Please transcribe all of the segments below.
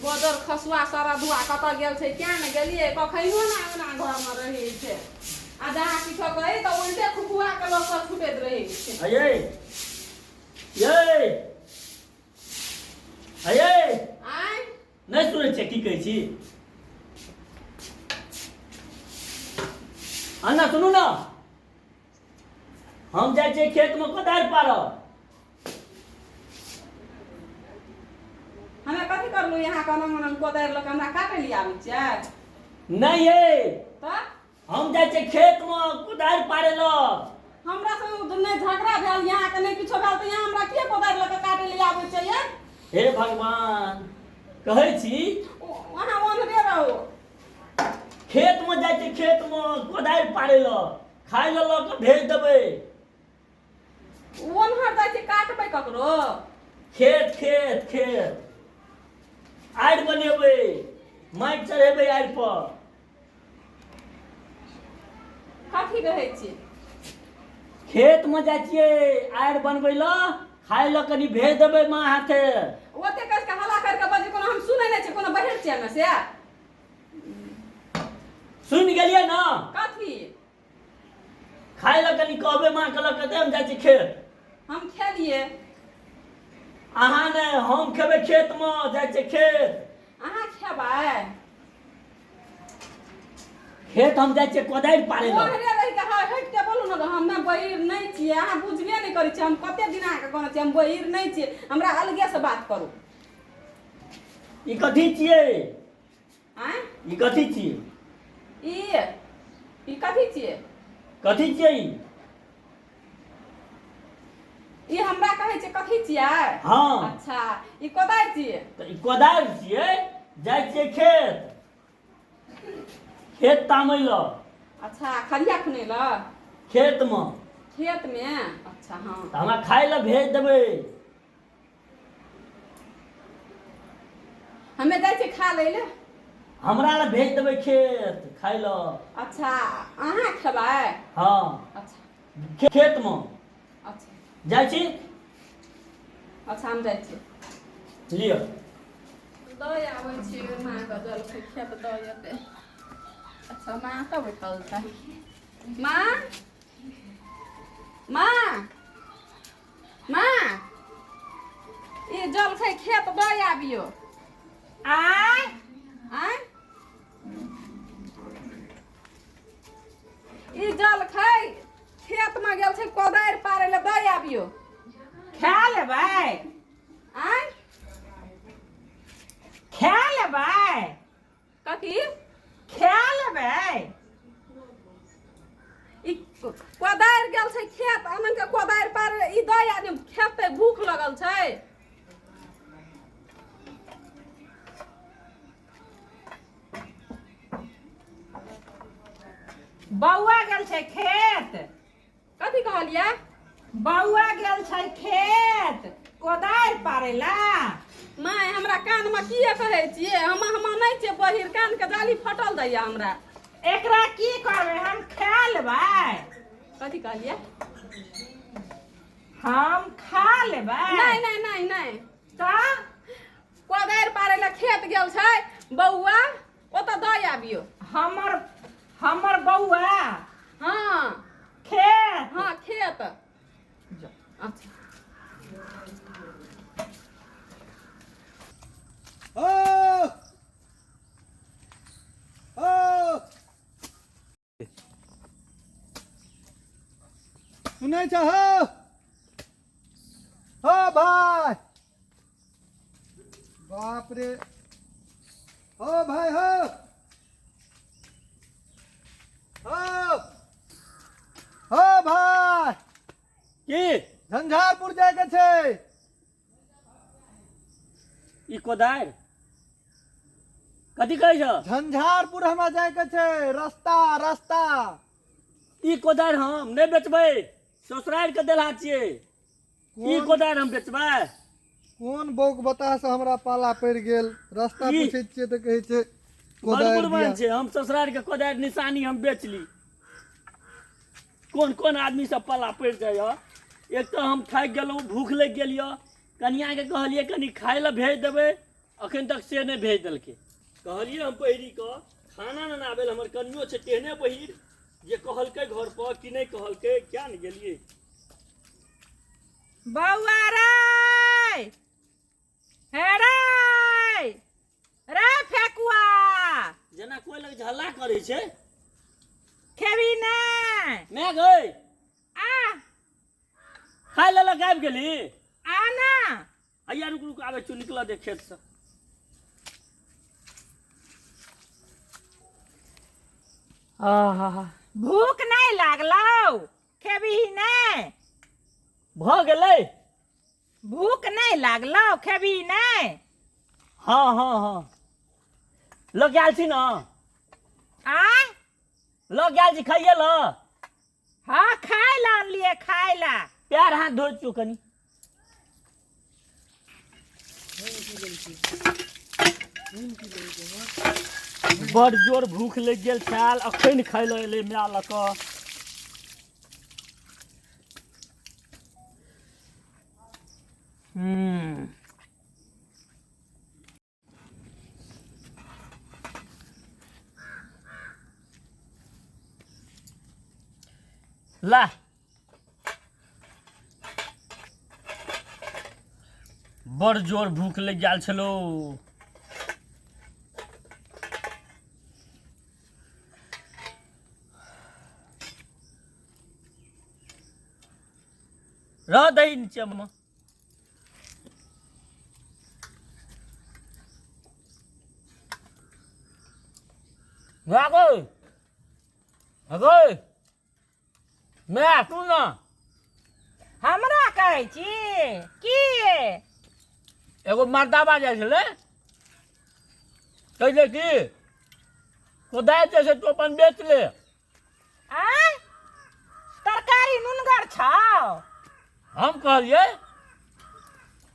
गोदर खसुआ सारा धुआ कतऽ गेल छै किया ने गेलियै कखनो ने अंगना घरमे रहै छै आ जहाँ किछो कही तऽ उल्टे खुखुआ के लोक सब छुटैत रहै छै। अये ये अये आँय। नहि सुनै छियै की कहै छी? अन्ना सुनू ने, हम जाइ छियै खेतमे कोदारि पारब। हमे कथी करलू यहाँ के अनंग अनंग कोदारि लऽ के हमरा काटै लिए आबै छियै? नहि ये। तऽ हम जाइ छियै खेतमे कोदारि पारै लए। हमरा संग नहि झगड़ा भेल यहाँ के, नहि किछो भेल, तऽ यहाँ हमरा किए कोदारि लऽ के काटै लिए आबै छियै ये? हे भगवान, कहै छी अहाँ ओन्हरे रहू। खेतमे जाइ छियै खेतमे कोदारि पारै लए, खाय लए लऽ कऽ भेज देबै। ओन्हर जाइ छियै काटबै ककरो? खेत खेत खेत आड़ि बनेबै, माटि चढ़ेबै आड़ि पर। कथी कहै छियै? खेतमे जाइ छियै आड़ि बनबै लए, खाय लए कनि भेज देबै माँ हाथे। ओते कस के हल्ला कर के बजै, कोनो हम सुनै नहि छियै, कोनो बहिर छियै हमे से? सुनि गेलियै ने? कथी? खाय लए कनि कहबै माँ के लऽ के हम जाइ छी खेत। हम खेलियै। अहाँ नहि, हम खेबै खेतमे, जाइ छियै खेत। अहाँ खेबै? खेत हम जाइ छियै कोदारि पारै लए। ओहरे रहि के हटि के बोलू ने, हम ने बहिर नहि छियै। अहाँ बुझबे नहि करै छियै, हम कते दिन अहाँके कहने छियै हम बहिर नहि छियै, हमरा अलगे से बात करू। ई कथी छियै? आँय? ई कथी छियै? ई कथी छियै? कथी छियै ई? ई हमरा कहै छै कथी छियै? हँ। अच्छा, ई कोदारि छियै। तऽ ई कोदारि छियै, जाइ छियै खेत खेत तामै लए। अच्छा, खरिया खुनै लए? खेतमे। खेतमे, अच्छा। हँ, तऽ हमरा खाय लए भेज देबै। हमे जाइ छियै खा लै लए। हमरा लए भेज देबै खेत खाय लए। अच्छा, अहाँ खेबै? हँ। अच्छा। खेतमे। अच्छा। जाइ छी। अच्छा, हम जाइ छी। लिअ। दऽ आबै छियै माँके जलखै, खेत दऽ एतै। अच्छा, माँ कतऽ बैठल छै? माँ, माँ, माँ, ई जलखै खेत दऽ आबियौ। आय? आँय, ई जलखै खेतमे गेल छै कोदारि पारै लए, दऽ आबियौ। खा लेबै? आँय? खा लेबै? कथी खा लेबै? ई कोदारि गेल छै खेत अनन के कोदारि पार, ई दऽ आदमी खेतै, भूख लगल छै। बौआ गेल छै खेत। कथी कहलियै? बौआ गेल छै खेत कोदारि पारै ला। माय, हमरा कानमे किए कहै छियै? हम नहि छियै बहिर, कानके जाली फटल दैया हमरा। एकरा की करबै? हम खा लेबै। कथी कहलियै? हम खा लेबै। नहि नहि नहि नहि। तऽ कोदारि पारै लए खेत गेल छै बौआ, ओतऽ दऽ आबियौ। हमर हमर बौआ? हँ। खेत? हँ, खेत। अच्छा। ओ ओ सुनै छ हो? हो भाय, बाप रे, हो भाय, हो हो हो भाय। की? झंझारपुर जायके छै। ई कोदारि कथी कहै छ? झंझारपुर हमरा जायके छै, रास्ता रास्ता। ई कोदारि हम नहि बेचबै, ससुरारि के देलहा छियै ई। कोदारि हम बेचबै? कोन बौक बताह से हमरा पाला पड़ि गेल, रास्ता पूछै छियै तऽ कहै छै कोदारि बड़ दिया। छै, हम ससुरारि के कोदारि निशानी हम बेच ली? कोन कोन आदमी सब पाला पड़ि जाइए। एक तऽ हम थाकि गेलहुँ, भूख लागि गेल यऽ। कनियाके कहलियै कनि खाय लए भेज देबै, अखन तक से नहि भेज देलकै। कहलियै हम पहिरी कऽ खाना ने आबै हमर कनियो छै तेहने पहिर जे कहलकै घर पर कि नहि कहलकै, क्या ने गेलियै। बौआ रे, हे रे रे फेकुआ, जेना कोइ लग झल्ला करै छै। खेबी नै? मैं गई आ खाय लेलक आबि गेली। आ ना हैया रुक रुक आबै छियौ, निकलऽ दे खेतसँ। आहा, भूख नहि लागलौ? खेबही नहि? भऽ गेलै। भूख नहि लागलौ? खेबही नहि? हँ हँ हँ, लऽ के आयल छी ने। आय लऽ के आयल छी खाइए लऽ। हँ, खाय लए आनलियै, खाय लए। पैर हाथ धोइ छियौ कनि। बड़ जोर भूख लागि गेल छल, अखन खाय लए एलै माय लऽ कऽ। हूँ ला, बड़ जोर भूख लागि गेल छलो। रह दही नीचेमे। गै गै my, सुन ना। हमरा कहै छी की? एगो मर्दाबा जाइ छलै, कहै छै कि कोदारि जे छै तू अपन बेच ले। आँय, तरकारी नुनगर छौ। हम कहलियै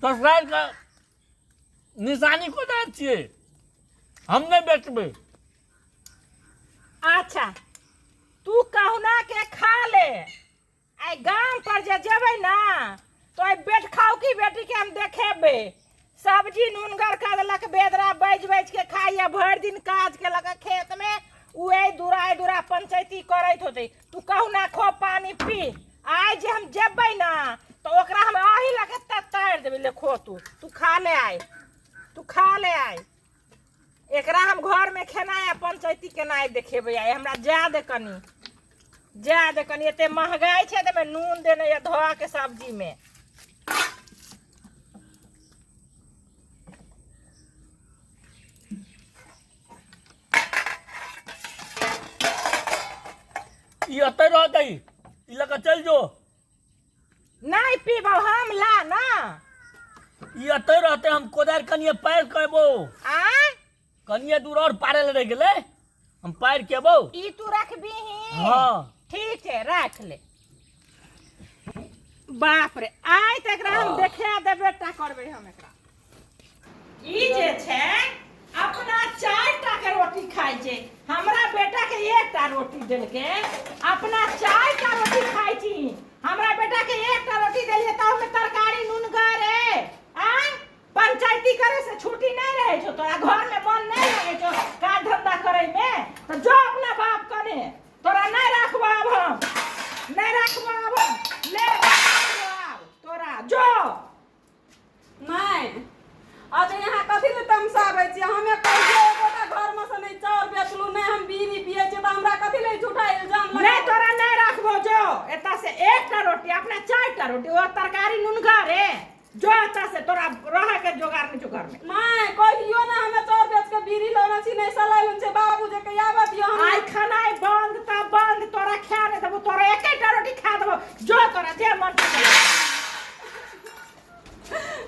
ससुरारिके निशानी कोदारि छियै, हम नहि बेचबै। अच्छा, तू कहुना के खा ले। आइ गाम पर जे जेबै ना तो आइ बेट खाउ की बेटी के हम देखेबै। सब्जी नूनगर कऽ देलक बेदरा, बाजि बाजि के खाइया। भरि दिन काज केलक खेत में, उ एहि दूरा एहि दूरा पंचायती करैत होतै। तू कहुना खो, पानी पी। आइ जे हम जेबै ना तऽ ओकरा हम अही लऽ के तारि देबै। ले खो तू, तू खा ले आइ, तू खा ले आइ। एकरा हम घरमे खेनाइ आ पंचायती केनाइ देखेबै आइ। हमरा जा दे कनी, जा दे कनी। एते महगाइ छै ताहिमे नून देने यऽ धोआ के सब्जीमे। ई एतै रह दही, ई लऽ कऽ चलि जो। नहि पीबौ हम, ला ना। ई एतै रहतै, हम कोदारि कनिए पारि कऽ एबौ। आँय? कनिए दूर आओर पारै लए रहि गेलै, हम पारि के एबौ। ई तू रखबीही? हँ। ठीक छै, राख ले। बाप रे, आइ तऽ एकरा हम देखा देबे टा करबै हम एकरा। ई जे छै अपना चारि टा के रोटी खाइ छै, हमरा बेटा के एकटा रोटी देलकै। अपना चारि टा रोटी खाइ छी, हमरा बेटा के एकटा रोटी देलियै, ताहूमे तरकारी नुनगर। ए आँय, पंचायती करे से छुट्टी नहीं रहे छौ तोरा? घर में मन नहीं लगे छौ काज धंधा करे में? तो जो अपना बाप कने। तोरा नहीं राखबो आब हम, नहीं राखबो आब हम। ले राखबो आब तोरा, जो। नहि, अच्छा, यहाँ कथी लए तमसाबै छियै? हमे कहियो एकोटा घरमे से नहि चाउर बेचलहुँ, नहि हम बीड़ी पियै छियै, तऽ हमरा कथी लए झूठा इल्जाम लगा? नहि, तोरा नहि राखबो, जो एतऽ से। एकटा रोटी, अपना चारिटा रोटी, ओ तरकारी नुनगर रे। जो एतऽ से, तोरा रहे के जोगार नहि छौ घरमे। नहि, कहियो ने हमे चाउर बेच के बीड़ी लेने छी, नहि सलाइ लेने छी। बाबू जे के आबऽ दियौ हम। आइ खानाइ बंद तऽ बंद। तोरा खा नहि देबो, तोरा एकेटा रोटी खा देबो। जो, तोरा जे मन छौ।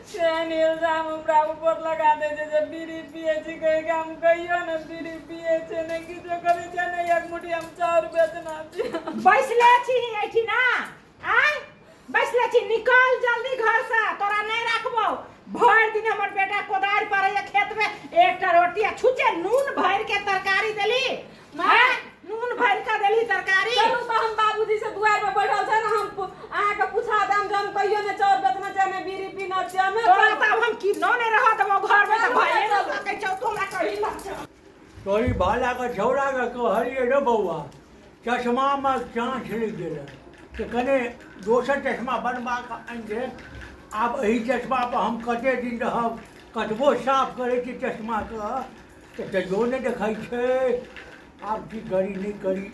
सेहन इल्जाम हमरा ऊपर लगा दे छै जे बीड़ी पिए छी कहि के। हम कहियो ने बीड़ी पिए छै, ने किछो करै छै, ने एक मुट्ठी हम चाउर बेचना छी। बैसले छी एहिठिना? आँय, बैसले छी? निकल जल्दी घरसँ, तोरा नहि राखबौ। भरि दिन हमर बेटा कोदारि पारैया खेतमे, एकटा रोटी आ छुचे नून भरि के तरकारी देली। आँय, नून भरि के देली तरकारी। चलू तऽ हम बाबूजी से दुआरि पर बैठल छै ने, हम अहाँके पूछा देम जे हम कहियो ने चाउर बेचना छियै, ने बीड़ी पीना छियै हमे। तोरा तऽ आब हम किनो नहि रह देबौ घरमे तऽ भइए ने। तोरी भालाके छौड़ाके कहलियै रे बौआ चश्मामे चाँछ लागि गेलै तऽ कने दोसर चश्मा बनबा कऽ आनि दे। आब एहि चश्मापर हम कते दिन रहब? कतबो साफ करै छी चश्माके तऽ तैयो नहि देखै छै। आब की करी नहि करी।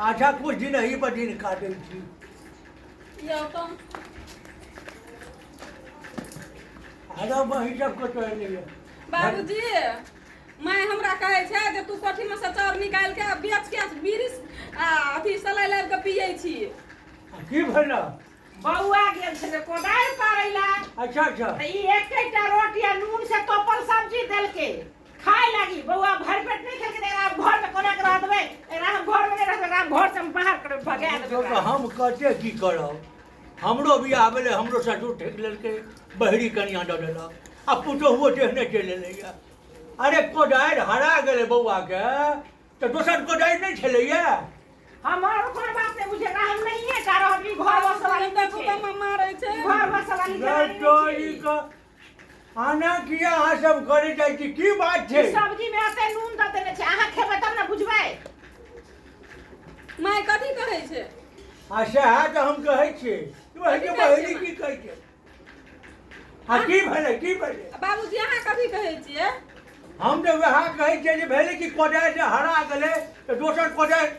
अच्छा कुछ दिन एही पर दिन काटै छी। यौ तऽ अरे बही सब कतऽ एलैया? बाबूजी माय हमरा कहै छै जे तू कोठीमे से चाउर निकालि के बेच के बीड़ी आ अथी सलाइ लाबि के पियै छी। आ की भेल? बौआ गेल छलै कोदारि पारै ला। अच्छा अच्छा। तऽ ई एकेटा रोटी आ नून से तोपल सब्जी देलकै खाय लागी। बौआ भरि पेट नहि खेलकै तऽ एकरा हम घरमे कोना के रह देबै? एकरा हम घरमे नहि रखबै, एकरा हम घर से हम बाहर करबै, भगा देबै तऽ एकरा। हम कते की करब? हमरो बियाह भेलै, हमरो ससुर ठकि लेलकै, बहिरी कनिया दऽ देलक आ पुतोहुओ तेहने चलि एलैया। अरे कोदारि हरा गेलै बौआके तऽ दोसर कोदारि नहि छलैया? हमर ओकर बात नहि बुझे, एकरा हम नहिए टा रहब। ई घर बसऽ वाली नहि देखू छै। तऽ मारै छै। घर बसऽ वाली जनानी नहि तोरी छै। के आना किया अहाँ सब करे जाइ छी? की बात छै? ई सब्जी में एते नून दऽ देने छै, अहाँ खेबै तब ने बुझबै। माय कथी कहै छै? आ सएह तऽ हम कहै छियै कि कथी कहै बहिनी छियै? की कहै छै आ की भेलै, की भेलै? बाबूजी अहाँ कथी कहै छियै? हम तऽ वएह कहै छियै जे भेलै कि कोदारि जे हरा गेलै तऽ दोसर कोदारि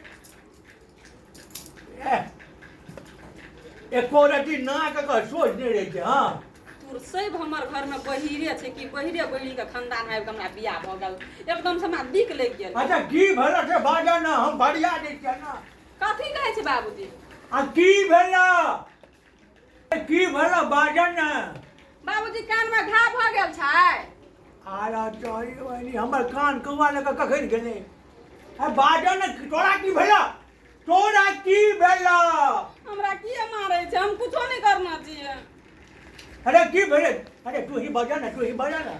एको रति नाक के सोच नहि रहै छै। हँ तोर सब हमर घरमे बहिरे छै कि बहिरे बहिरीके खानदान आबि कऽ हमरा बियाह भऽ गेल, एकदम से हमरा दिक लागि गेल। अच्छा की भेल से बाजऽ ने, हम बढ़िया दै छियै ने। कथी कहै छै बाबूजी? आ की भेल, की भेल बाजऽ ने। बाबूजी कानमे घाव भऽ गेल छै। आरा तोरी बहिनी, हमर कान कौआ लऽ कऽ कखन गेलै? आ बाजऽ ने, तोरा की भेल, तोरा की भेल? हमरा किए मारै छै? हम कुछो नहि करना छियै। अरे की भेलै? अरे तू ही बाजऽ ने, तू ही बाजऽ ने।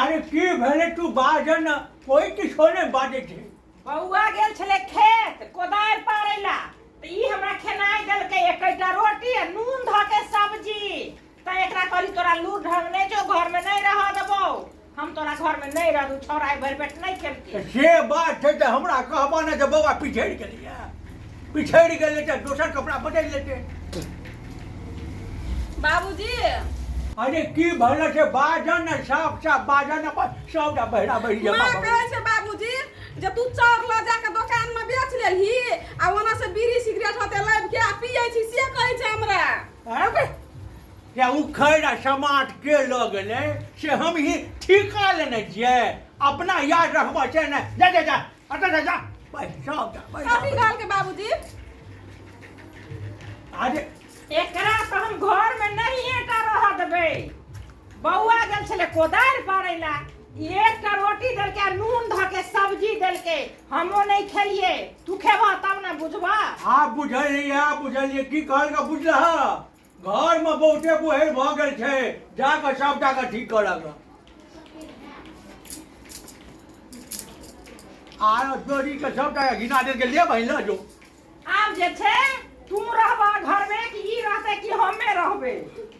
अरे की भेलै तू बाजऽ ने, कोइ किछो नहि बाजै छै। बौआ गेल छलै खेत कोदारि पारै ला तऽ ई हमरा खेनाइ देलकै एकेटा रोटी आ नून धऽ के सब्जी। तऽ एकरा कहली तोरा लूर ढंग नहि छौ, घरमे नहि रहऽ देबौ, हम तोरा घरमे नहि रह दू। छौड़ा आइ भरि पेट नहि खेलकै। तऽ से बात छै तऽ हमरा कहबऽ ने जे बौआ पिछड़ि गेलैए, पिछड़ि गेलै तऽ दोसर कपड़ा बदलि लेतै। बाबूजी अरे की भेल से बाजऽ ने, साफ साफ बाजऽ ने, सबटा बहिरा बहिरी माँ कहै छै बाबूजी जे तू चाउर लऽ जाके दोकानमे बेच लेलही आ ओना से बीड़ी सिगरेट होते लाबि के आ पियै छी, से कहै छै हमरा। अरे या उखड़ि आ समाट के लऽ गेलै से हम ही ठीका लेने छियै, अपना याद रखबऽ छै ने। जा जा जा, अच्छा जा जा, सबटा कथी कहलकै बाबूजी? अरे एकरा तऽ हम घरमे नहिए टा रहऽ देबै। बौआ गेल छलै कोदारि पारै ला, ई एकटा रोटी देलकै आ नून धऽ के सब्जी देलकै, हमो नहि खेलियै। तू खेबह तब ने बुझबह। आब बुझलियै, आब बुझलियै की कहलकै, बुझलह? घरमे बहुते बुहेर भऽ गेल छै, जा कऽ सबटा के ठीक करऽ के। आर चोरी के सबटा के घिना देलकै, ले बहिन लऽ जो। आब जे छै तू रहबह घरमे कि ई रहतै कि हमे रहबै?